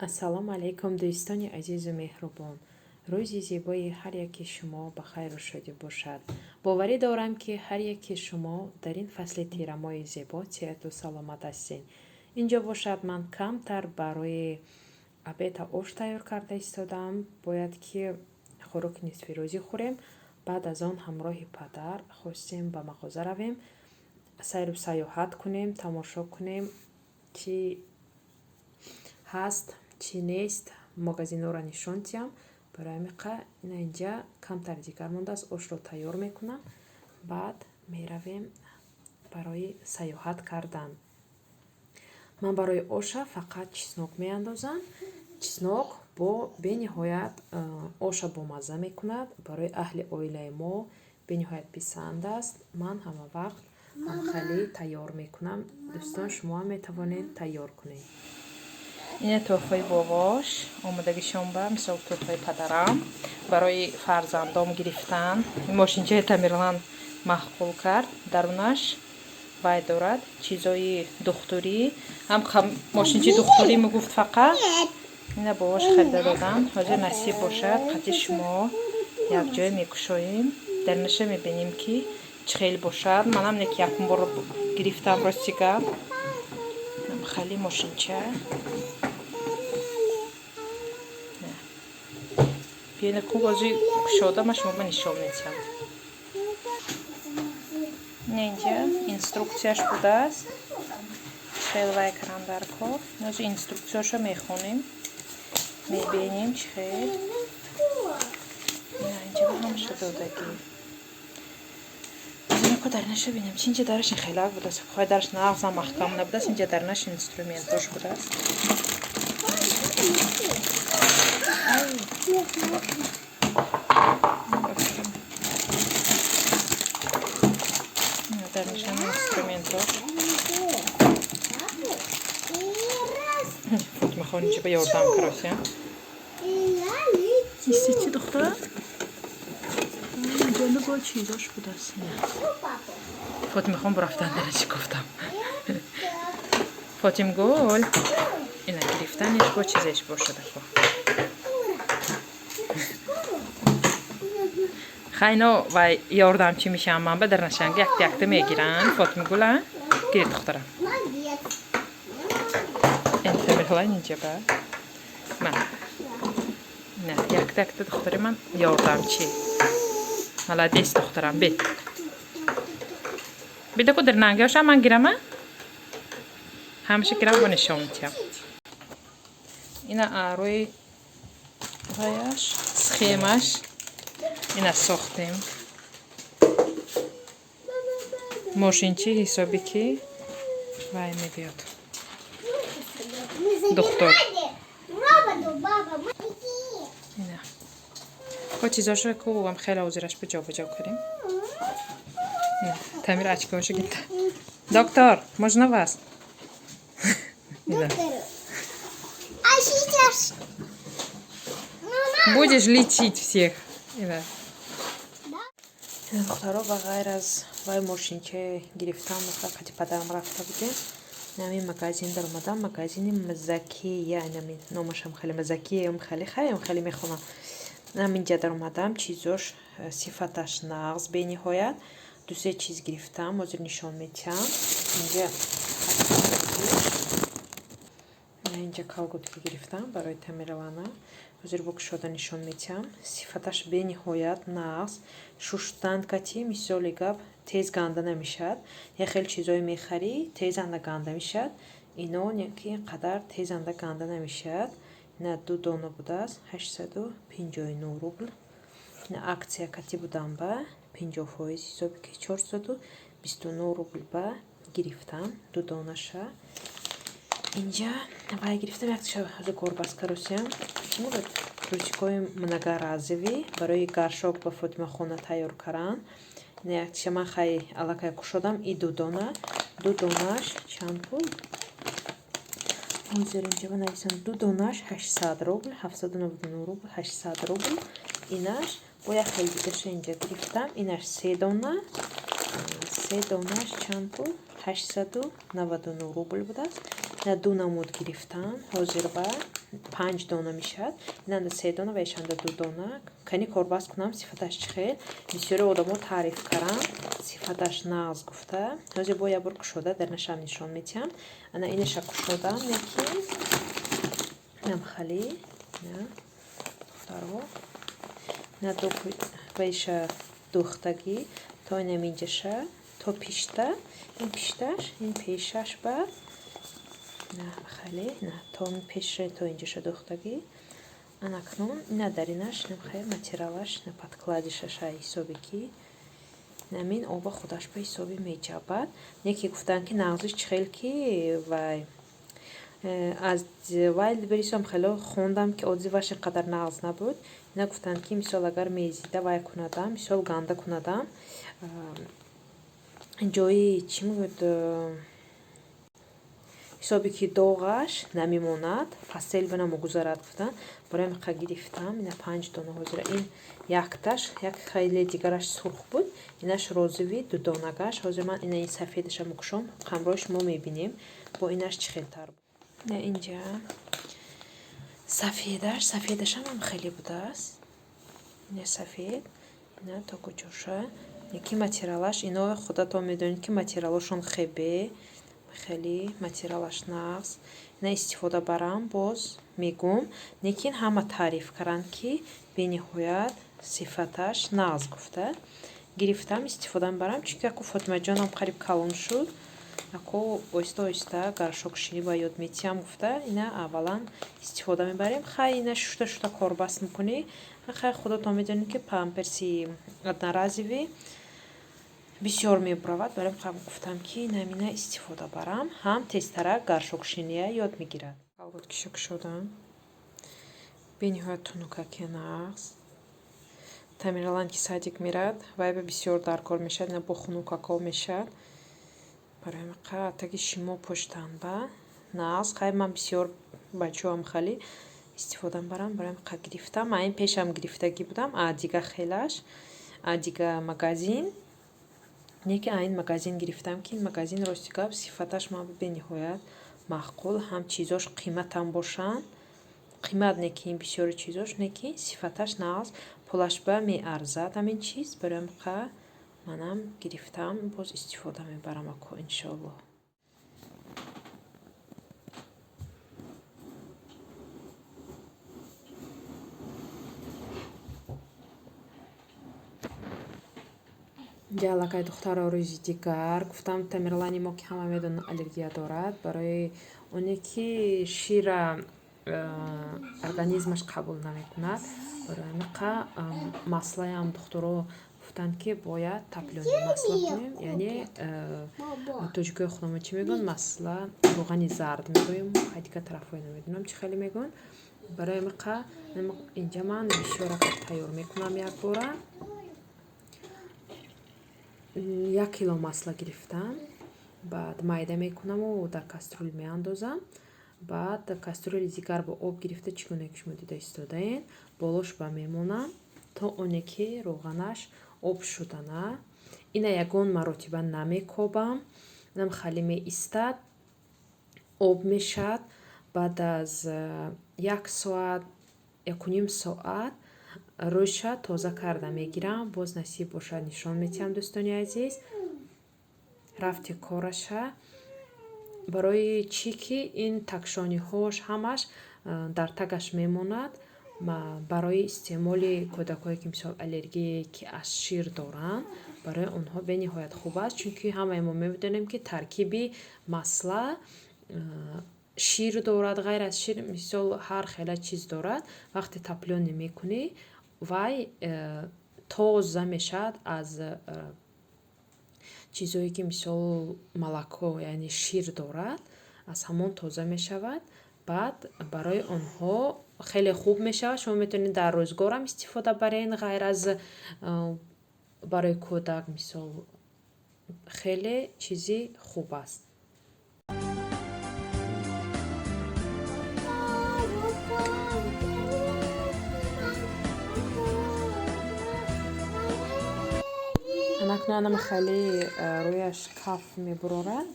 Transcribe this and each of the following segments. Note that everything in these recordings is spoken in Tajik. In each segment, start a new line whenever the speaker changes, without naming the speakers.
Ассалому алайкум, дӯстони азизу меҳрубон. Рӯзи зебои ҳар яки шумо ба хайру шодӣ бошад. Боварӣ дорам, ки ҳар яки шумо дар ин фасли тирамоҳи зебо сиҳату саломат ҳастед. Инҷо бошад, ман камтар барои обеда ош тайёр карда истодам. Бояд ки хӯроки нисфирӯзӣ хӯрем. Баъд аз он ҳамроҳи падар хостем ба мағоза равем, сайру сайёҳат кунем, тамошо кунем, чӣ ҳаст, чӣ нест, магазинҳоро нишон диҳам. Барои ҳамин қа ина инҷа камтар дигар мондааст, ошро тайёр мекунам, баъд меравем барои сайёҳат кардан. Ман барои оша фақат чеснок меандозам. Чеснок бо бениҳоят оша бомазза мекунад. Барои аҳли оилаи мо бениҳоят писанд аст. Ман ҳама вақт ҳамхелӣ тайёр мекунам. Дӯстон, шумоам метавонед тайёр кунед.
Ина тӯҳфаи бобош омодагишон ба мисол тӯҳфаи падарам барои фарзандом гирифтан. Мошинчаи Тамерлан маъқул кард. Дарунаш вай дорад чизои духтурӣ, ҳам мошинчаи духтурӣ мегуфт, фақат ина бобош харида додам. Ҳозир, насиб бошад, қати шумо якҷоя мекушоем, дарунаша мебинем, ки чӣ хел бошад. Манам не ки якум бор гирифтам, рости гап, хеле мошинча. Биёна ку, бози кушода ма шумо ба нишон медиҳам. Инҷа инструкцияш будааст, чӣ хел вай кардан дар кор. Нози инструкцияшо мехонем, мебинем, чӣ хел. Инҷа ҳамаша додагӣ. Ку дарнаша бинем, чи инҷа дараш хелак будааст. Хой, дараш нағзам маҳкам набудааст. Инҷа дарнаш инструментош будааст. Дарнашам инструментош. Фотимахон инҷа ба ёрдам каросия. Исти, духтар, инҷо бо чизош будааст. Фотимахон бурафтан дарачи гуфтам. Фотимгул, ина гирифтаниш бо чизеш бошада ко. Хайно вай ёрдамчӣ мешавам ман ба дарнашанг якта якта мегиранд. Фотимгула, гир, духтарам. Энтамерлан инҷа ба ман на якта якта. Духтари ман ёрдамчӣ, молодец, духтарам. Бит бидаку, дарнангиёша ман гирама, ҳамаша гирам, бо нишон медиҳам. Ина рӯи ваяш схемаш ина сохтем мошинчи, ҳисоби ки вай мебиёд духтур. Ина ко чизошро ку хеле ҳозираш ба ҷобаҷо кардем. Тамир очкоша гирифта. Доктор, можно вас?
А сейчас
будешь лечить всех.
Духтаро, ба ғайр аз вай мошинчае гирифтам, қати падарам рафта будем, нами магазин даромадам, магазини Мазакия, нами номашам хеле Мазакия, хеле хаем, хеле мехонам. Наминҷа даромадам, чизош сифаташ нағз бениҳоят. Дусе чиз гирифтам, ҳозир нишон медиҳам. Инҷа колготки гирифтам барои Тамерлана, ҳозир бо кушода нишон медиҳам. Сифаташ бениҳоят нағз, шуштан кати, мисоли гап, тез ганда намешавад. Як хел чизое мехарӣ, тез анда ганда мешавад, ино ки қадар тез анда ганда намешавад. Ина ду дона будааст, 859 рубл. Ина акция кати будам, ба 50%, ҳисоби ки 429 рубл ба гирифтам ду донаша. Инҷа вай гирифтам, якташа ҳозир горбаска русиям, трусикои многоразовый барои горшок ба Фотимахона тайёр кардан. Ина якташа ман хай аллакай кушодам. И ду дона, ду донаш чанд пул, ҳозир инҷа банависам. Ду донаш 800 рубл, 799 рубл, 800 рубл. Инаш бо як хел дигаша инҷа гирифтам. Инаш се дона, се донаш чанд пул, 899 рубл будааст. Ина ду намуд гирифтам ҳозир ба. Панҷ дона мешавад. Инанда се дона ва ишанда ду дона. Кани корбаст кунам, сифаташ чӣ хел. Бисёри одамо таъриф каранд, сифаташ нағз гуфта. Ҳозир бо як бор кушода дарнашам нишон метиҳам. Ана инаша кушодам, лекин инам хали духтаро на вайша духтагӣ то инам инҷаша то пишта, ин пишташ, ин пешаш ба на хеле на то пеша то инҷаша духтагӣ. Анакнун ина даринаш намхай материалаш на подкладишаша ҳисоби ки намин оба худаш ба ҳисоби меҷабад. Неки гуфтанд, ки нағзиш чӣ хел ки вай аз Wildberries ам хело хондам, ки отзываш ин қадар нағз набуд. Ина гуфтанд, ки мисол агар мезида вай кунадам, мисол ганда кунадам, ҷои чӣ мегӯяд, ҳисоби ки доғаш намемонад, фасел ба намегузарад гуфтанд. Барои ҳамин гирифтам. Ина панҷ дона ҳозира. Ин якташ, як хеле дигараш сурх буд, инаш розовый дудонагаш. Ҳозир ман ина ин сафедаша мекушом, ҳамроҳи шумо мебинем бо инаш чӣ хелтар буд. Ина инҷа сафедаш, сафедашам ҳам хеле будааст. Ина сафед, ина то куҷоша. Яки материалаш, ино худатон медонед, ки материалошон хебе, хеле материалаш нағз. Ина истифода барам, боз мегӯм, лекин ҳама таъриф карданд, ки бениҳоят сифаташ нағз гуфта. Гирифтам, истифода мебарам, чунки аку Фотимаҷонам қариб калон шуд, аку оҳиста оҳиста горшокшинӣ ба ёд метиҳам гуфта, ина аввалан истифода мебарем. Хай, ина шушта шушта корбаст мекунӣ. Хай, худатон медонед, ки памперси одноразовый бисёр мебуравад. Барои гуфтам, ки намина истифода барам, ҳам тезтарак горшокшиния ёд мегирад. Колготкиша кушодам, бениҳоят тунукаке, нағз. Тамерлан ки садик мерад, вай ба бисёр даркор мешавад, ина бо хунукако мешавад. Барои ҳамин таги шимо поштан ба нағз. Хай, ман бисёр бачаҳоам хеле истифода мебарам, барои ҳамин гирифтам. Ман ин пешам гирифтагӣ будам, а дига хелаш, а дига магазин. Не ки ин магазин гирифтам, ки ин магазин, рости гап, сифаташ ман бениҳоят маъқул, ҳам чизош қиматам бошанд, қимат не ки ин бисёри чизош, не ки сифаташ нағз, пулаш ба меарзад ҳамин чиз. Барои ҳамин манам гирифтам, боз истифода мебарам ако, иншоаллоҳ. Инҷа аллакай, духтаро, рӯзи дигар. Гуфтам, Тамерлани мо, ки ҳама медонанд, аллергия дорад, барои оне ки шира организмаш қабул намекунад. Барои ҳамин маслаям духтуро гуфтанд, ки бояд топлёный масла кунем, яъне тоҷикои худамон чӣ мегӯянд, масла равғани зард мегӯем, хай дигар тарафҳое намедонам чӣ хеле мегӯянд. Барои ҳамин инҷа ман бисёр тайёр мекунам. Якбора 1 кило масла гирифтам, баъд майда мекунаму дар кастрюл меандозам. Баъд кастрюли дигар бо об гирифта, чӣ гуна ки шумо дида истодаед, болош ба мемонам, то оне ки равғанаш об шудана. Ина ягон маротиба намекобам, инам хали меистад, об мешавад. Баъд аз як соат, якуним соат рӯша тоза карда мегирам. Боз насиб бошад, нишон метиҳам, дӯстони азиз, рафти кораша. Барои чӣ ки ин такшониҳош ҳамаш дар тагаш мемонад. Барои истеъмоли кӯдакое, ки мисол аллергие ки аз шир доранд, барои онҳо бениҳоят хуб аст, чунки ҳамаи мо медонем, ки таркиби масла шир дорад, ғайр аз шир мисол ҳар хела чиз дорад. Вақте топлёный мекунӣ, вай тоза мешавад аз чизое ки мисол молоко, яъне шир дорад, аз ҳамон тоза мешавад. Баъд барои онҳо хеле хуб мешавад. Шумо метавонед дар рӯзгорам истифода барен, ғайр аз барои кӯдак, мисол хеле чизи хуб аст. Анакнун анама хеле рӯяш каф мебурорад.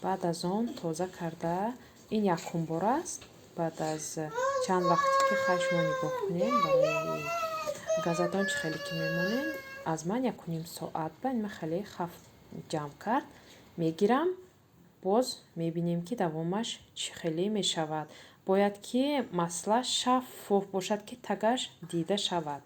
Баъд аз он тоза карда, ин якум бор аст. Баъд аз чанд вақте ки хай шумо нигоҳ кунед, барои газатон чӣ хеле ки мемонед, аз ман 1,5 соат ба ин хеле хаф ҷамъ кард мегирам. Боз мебинем, ки давомаш чӣ хеле мешавад. Бояд ки масла шаффоф бошад, ки тагаш дида шавад.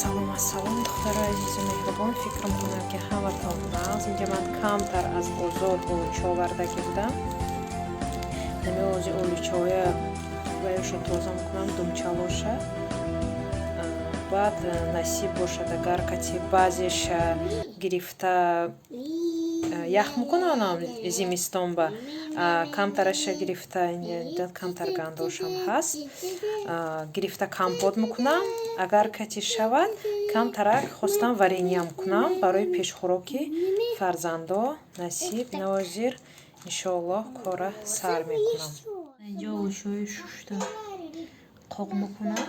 Салом, ассалом, духтарои азизу меҳрубон. Фикр мекунам, ки ҳаматон нағз. Инҷа ман камтар аз бозор олуча овардагӣ будам. Ҳами ози олучаоя ваюша тоза мекунам, думчалоша. Баъд насиб бошад, агар кати баъзеша гирифта ях мекунонам зимистонба, камтараша гирифта, камтар гандошам ҳаст, гирифта компот мекунам. Агар кати шавад, камтарак хостам вареньям кунам барои пешхӯроки фарзандо. Насиб навозир, иншоаллоҳ, кора сар мекунам. Инҷо олучаҳои шушта қоқ мекунам,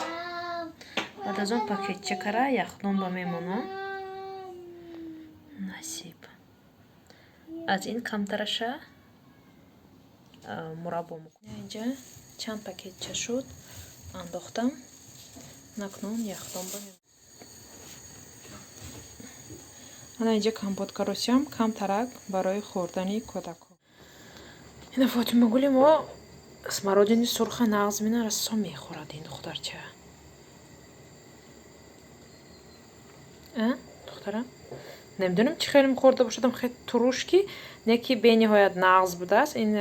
баъд аз он пакетча кара яхдонба мемонам. Насиб, аз ин камтараша мураббо мекунам. Инҷа чанд пакетча шуд, андохтам. Накнун яхдонба. Ана инҷа компот каросиам камтарак барои хӯрдани кӯдакҳо. Ина Фотимагули мо смородини сурха нағз мина, рассо мехӯрад ин духтарча. Духтарам, намедонам, чӣ хеле хӯрда бошадам, хеле туруш ки не ки бениҳоят нағз будааст. Ин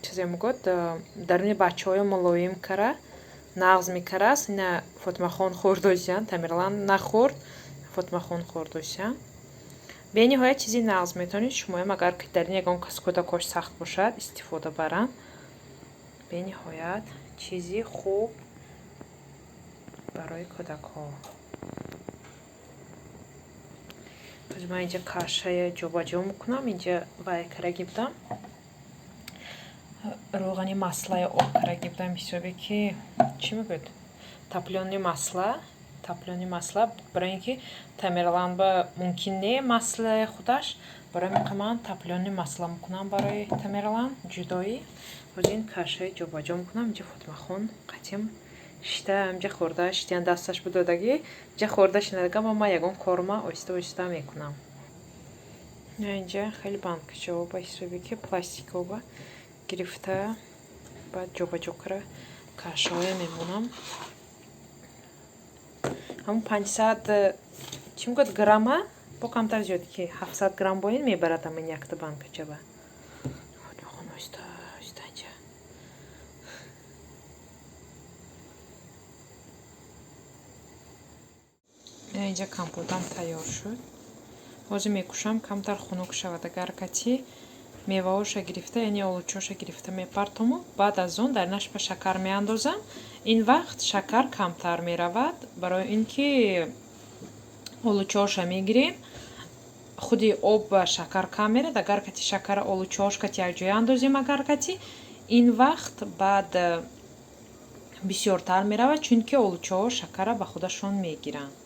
чизе мегӯяд, даруни бачаҳоё мулоим кара нағз мекарааст. Ина Фотимахон хӯрдосиян, Тамерлан нахӯрд, Фотимахон хӯрдосиян. Бениҳоят чизи нағз, метавонед шумоям, агар ки дар ин ягон кас кӯдакош сахт бошад, истифода баранд. Бениҳоят чизи хуб барои кӯдакҳо. Боз ман инҷа кашая ҷобаҷо мекунам. Инҷа вай караги будам, рӯғани маслаи об караги будам, ҳисобе ки чӣ мегӯяд, топлёный масла. Топлёный масла, барои ин ки Тамерланба мумкин не маслаи худаш, барои ҳамин ман топлёный масла мекунам барои Тамерлан ҷудоӣ. Боз ин кашаи ҷобаҷо мекунам. Инҷа Фотимахон қатим шита, инҷа хӯрда шитиян, дасташ будодагӣ, инҷа хӯрда шинадага. Ман ягон корма оҳиста оҳиста мекунам. Инҷа хеле банкачао ба ҳисобе ки пластикоба гирифта, баъд ҷобаҷо кара кашаҳое мемонам. Ҳамун 500, чӣ мегӯяд, грамма бо камтар зиёд ки 700 грамм бо ин мебарад ҳамин якта банкачаба. Фотимахон оҳиста оҳиста инҷа. Инҷа компотам тайёр шуд. Ҳозир мекушам, камтар хунук шавад. Агар кати Меваҳоша гирифта, яъне олучоша гирифта мепартому, баъд аз он дар инаш ба шакар меандозам. Ин вақт шакар камтар меравад, барои ин ки олучоша мегирем, худи об ба шакар кам мерад. Агар кати шакара олучош кати якҷоя андозем, агар кати ин вақт баъд бисёртар меравад, чунки олучаҳо шакара ба худашон мегиранд.